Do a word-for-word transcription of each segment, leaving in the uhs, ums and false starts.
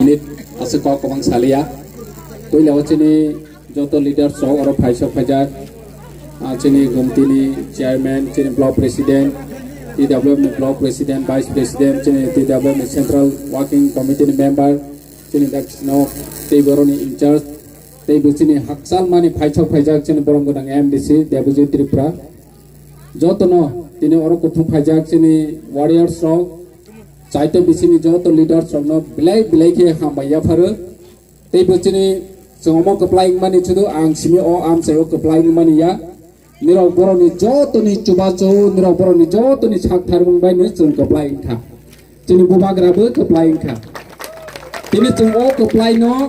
Minute aswk kok kwbang saliya. Puila o chini joto leaders rok oro phaisok phaijak. Ah, chini gomtini chairman, chini block president, T W F ni block president, vice president, chini T W F ni central working committee ni member, chini dak no tei boroni in charge, tei bo chini hakchal mani phaisok phaijak chini borom gwnang M D C Debojit Tripura. Jotono tini oro kuthum phaijak chini warriors rok, chaito bisini joto leaders rokno belai belai khe hambai yapharo. Tei bo chini chwng omo kwplai wngmani chudu ang simi o amchaio kwplai wngmani ya. Nirok borokni jotoni chubachu, nirok borokni jotoni sak tharmung bai no chwng kwplai wngkha. Chini bubagra bo kwplai wngkha. Tini chwng o kwplai no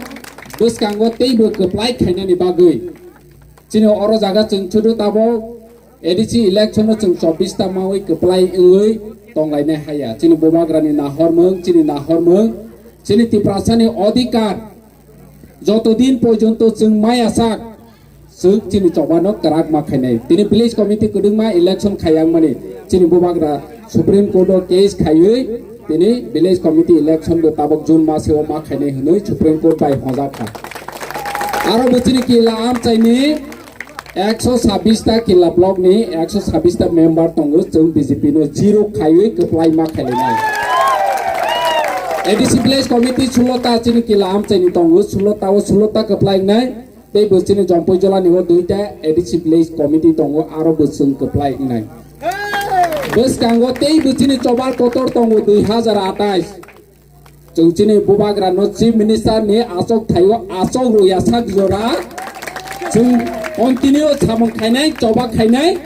bwskango teibo kwplai khainani bagwi. Chini oro jaga chwng chudu tabok A D C election no chwng chobbish ta mawi kwplai wngwi tonglainai haya. Chini bubagrani nahormung, chini nahormung, chini Tiprasani odhikar joto din porjonto chwng maya sak, chwng chini chobano kwrak ma khainai. Tini village committee kwdwngma election khayangmani chini bubagra Supreme Court o case khaiwi tini village committee election bo tabok June maseo ma khainai hwnwi Supreme Court bai hojak kha. Aro bo chini Killa amchaini ekso sabbish ta Killa block ni ekso sabbish ta member tongo, chwng B J P no zero khaiwi kwplai ma khailainai. A D C village committee sulo ta chini Killa amchaini tongo, sulo ta o sulo ta kwplai wngnai. Tei bo chini Jompui Jolani o duita A D C village committee tongo, aro bo chwng kwplai wngnai. Bwskango tei bo chini chobar kotor tongo dui hazar atais. Chwng chini bubagra no chief minister ni achok thaio achok rwya sak jora. Chwng continue samung khainai, choba khainai,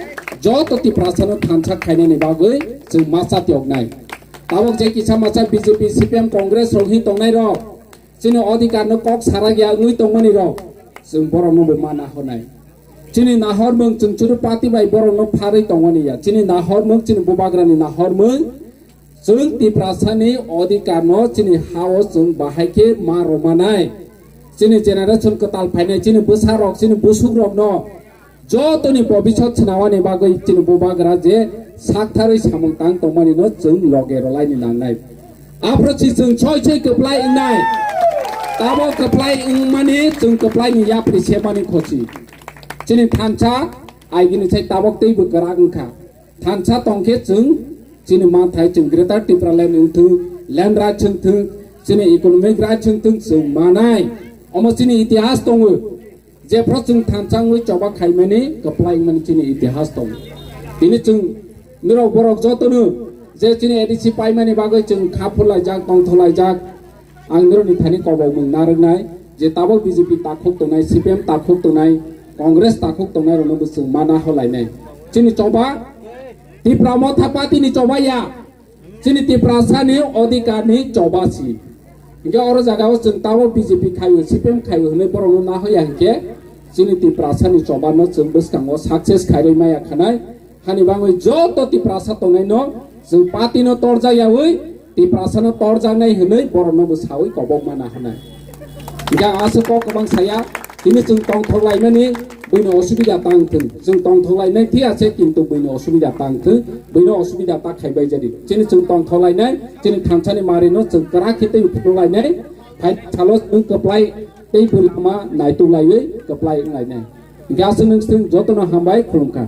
joto Tiprasa no thansa khainani bagwi chwng masa tiyoknai. Tabok je kisa masa B J P, C P M, Congress rok hin tongnai rok. Chini odhikar no kok sarak ya wngwi tongmani rok, chwng borok no bo ma nahornai. Chini nahormung chwng churu party bai borok no pharwi tongmani ya. Chini nahormung, chini bubagra ni nahormung, chwng Tiprasa ni odhikar no chini ha o chwng bahai khe ma rwmanai. Chini generation kwtal phainai, chini bwsa rok, chini busuk rok no jotoni bobisot swnamani bagwi chini bubagra je saktharwi samung tang tongmani no chwng loge rwlaini nangnai. Aphuru si chwng soi soi kwplai wngnai. Tamo kwplai wngmani chwng kwplai ni yapri semani khosi. Chini thansa aigini sai tabok teibo kwrak wngkha. Thansa tongkhe chwng chini manthai chwng Greater Tipraland wngthung, land rights wngthung, chini economic rights wngthung chwng manai. Omo chini itihas tongo. Jephru chwng thansa wngwi choba khaimani kwplai wngmani chini itihas tongo. Tini chwng norok borok jotono je chini A D C paimani bagwi chwng kha phurlaijak, tongthorlaijak, ang norokni thani kobokmwng narwknai je tabok B J P takhuk tongnai, C P M takhuk tongnai, Congress takhuk tongnairokno bo chwng ma nahorlainai. Chini choba Tipra Motha Party ni choba ya. Chini Tiprasani odhikar ni choba si. Hinkhe oro jaga o chwng tamo B J P khaio, C P M khaio hwnwi borokno nahoya hinkhe chini Tiprasani choba no chwng bwskango success khairwi maya khanai. Hani bangwi joto Tiprasa tongnai no chwng party no torjak yawi Tiprasa no torjaknai hwnwi borokno bo sawi kobok mana hwnai. Hinkhe ang aswk kok kwbang saya, tini chwng tongthok laimani buino osubida tang thung. Chwng tongthok lainai thik ase, kintu buino osubida tang thung, buino osubida ta khaibai jadi. Chini chwng tongthok lainai, chini thansani mari no chwng kwrak khe tei uphuru lainai, phai salo chwng kwplai tei bwrwi lama naituk laiwi kwplai wng lainai. Hinkhe aswk nwng chwng jotono hambai khulumkha.